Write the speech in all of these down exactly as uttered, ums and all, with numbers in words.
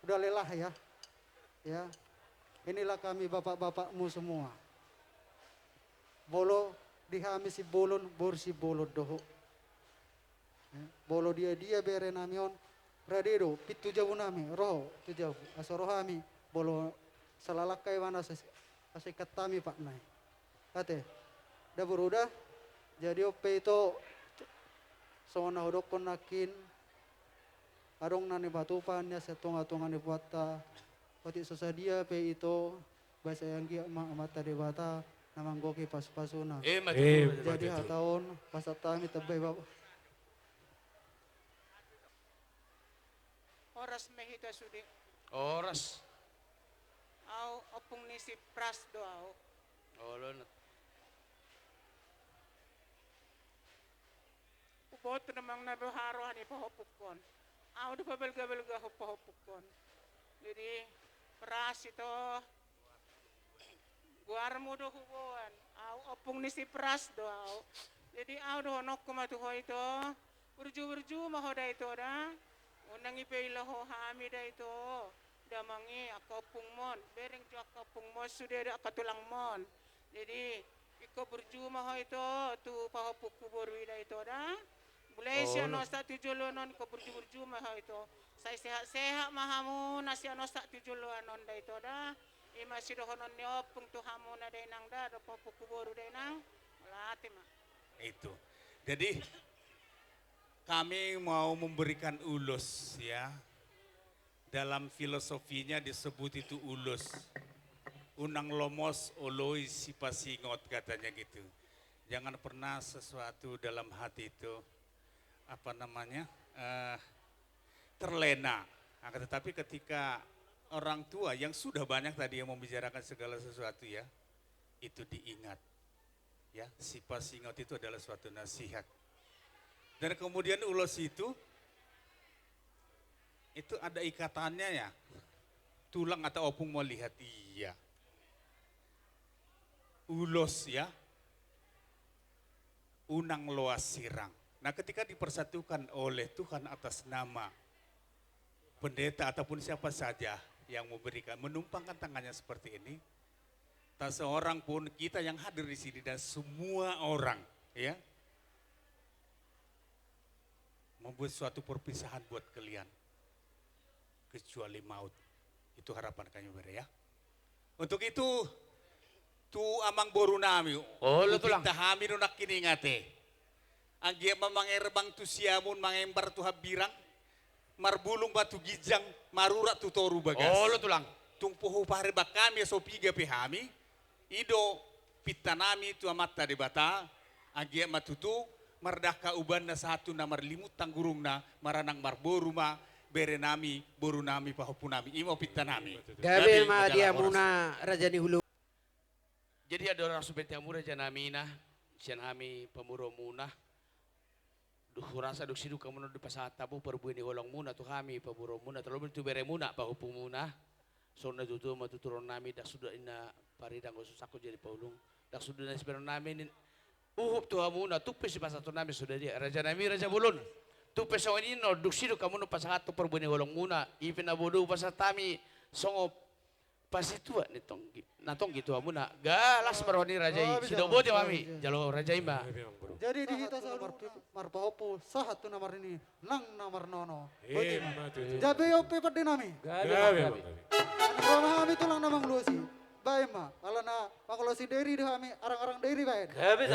Nda lelah ya. Ya. Inilah kami bapak-bapakmu semua. Molo di hami Simbolon, boru Simbolon do ho. Ya. Molo dia-dia bere nami on, rade do, pintu jabu nami, ro ho, tu jabu. Asa ro hami, molo salalangka iba na asa, asa ingkon hami patna i. Ate, da boru da, jadi on pe ito, songon na hudokkon nangkin, adong na nipatupa nian sian tonga-tonga ni puanta, otik so sadia pe ito, asa anggiat ma Amanta Debata na manggohi pasu-pasuna. Emma tutu. Jadi hata on, pasahat hami tamba i Bapak. Horas ma hita sude. Horas. Au ompung ni si Pras do au. Olo na. Huboto do manang na boha roha ni pahompungkon. Au do pabalga-balga ho pahompungkon. Jadi, Pras ito, goarmu do huboan. Au ompung ni si Pras do au. Jadi, au dohononku ma tu ho ito. Burju-burju ma ho da ito da. Unang dipaila ho hami da ito. Damang i angka ompungmon. Bereng jo angka ompungmon sude da angka tulangmon. Jadi, ingkon burju ma ho ito, tu pahompungku boru i da ito da. Mulai sian osak tu joloan on, ingkon burju-burju ma ho ito. Sai sehat-sehat ma hamuna sian osak tu joloan on da ito da. I ma sidohonon ni ompung tu hamuna da inang da, dohot pahompungku boru da inang. Mauliate ma. Itu. Jadi, kami mau memberikan ulos, ya. Dalam filosofinya disebut itu ulos. Unang lomos oloi sipasingot, katanya gitu. Jangan pernah sesuatu dalam hati itu, apa namanya, eh, terlena. Akan tetapi ketika orang tua yang sudah banyak tadi yang membicarakan segala sesuatu ya, itu diingat. Ya, sipasingot itu adalah suatu nasihat. Dan kemudian ulos itu, itu ada ikatannya ya. Tulang atau ompung mauliate, iya. Ulos ya. Unang loas sirang. Nah, ketika dipersatukan oleh Tuhan atas nama pendeta ataupun siapa saja yang memberikan, menumpangkan tangannya seperti ini, tak seorang pun kita yang hadir di sini dan semua orang, ya, membuat suatu perpisahan buat kalian, kecuali maut. Itu harapan kami, bere, ya. Untuk itu, tu amang boru nami, olo, Tulang. Hupinta hami do nangkin, ingat e. Anggiat ma mangerbang tu siamun, mangembar tu hambirang, marbulung ma tu ginjang, marurat tu toru bagas. Olo, Tulang. Tung poho paherbang hami, so piga pe hami, i do pinta nami tu Amanta Debata, anggiat ma tutu mardangka ubanna sahat tu na marlimuntang gurungna, maranang marboru ma bere nami, boru nami, pahompu nami. I ma pinta nami. Gabe ma di hamuna, raja ni hula. Jadi, andorang so pinta hamu, raja nami, na sian hami pamoruonmuna. Dung hurasa dung sidung hamuna dipasahat hamu parbue ni holongmuna tu hami pamoruonmuna, tarlumobi tu beremuna, pahompumuna. Songon na tutu ma tuturon nami, ndang suda ninna paridang, songon sangkot jadi paulung. Ndang suda ninna sipenon nami, ning uhum tu hamuna, tung pe sipasahaton nami suda dia. Raja nami, raja bolon. Tung pe songon i ninna on, dung sidung hamuna pasahathon parbue ni holongmuna, i pe na boi do hupasahat hami songon pasituak ni tonggi, na tonggi tu hamuna. Ga las ma roha ni raja i. Sidoboti ma hami. Jalo raja i ma. Jadi di hita saluhutna marpahompu, sahat tu na marnini, nang na marnono. Boti ma. Gabe on pe pande nami. Gabe ma. Gabe ma. Ro ma hami tulang na mangulosi. Baen ma, alana mangolosi diri do hami, arang-arang diri baen. Gabe.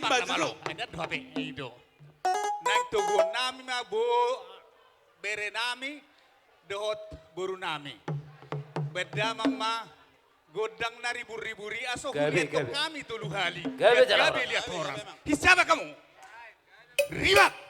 Amang na malo. Enda do hape i do. Naeng toguon nami ma bo, bere nami dohot boru nami. Baen damang ma gondang na ribur-ribur i, asa huliat hami tolu hali. Gabe, gabe, liat horas. Hinsa ma hamu. Ribak.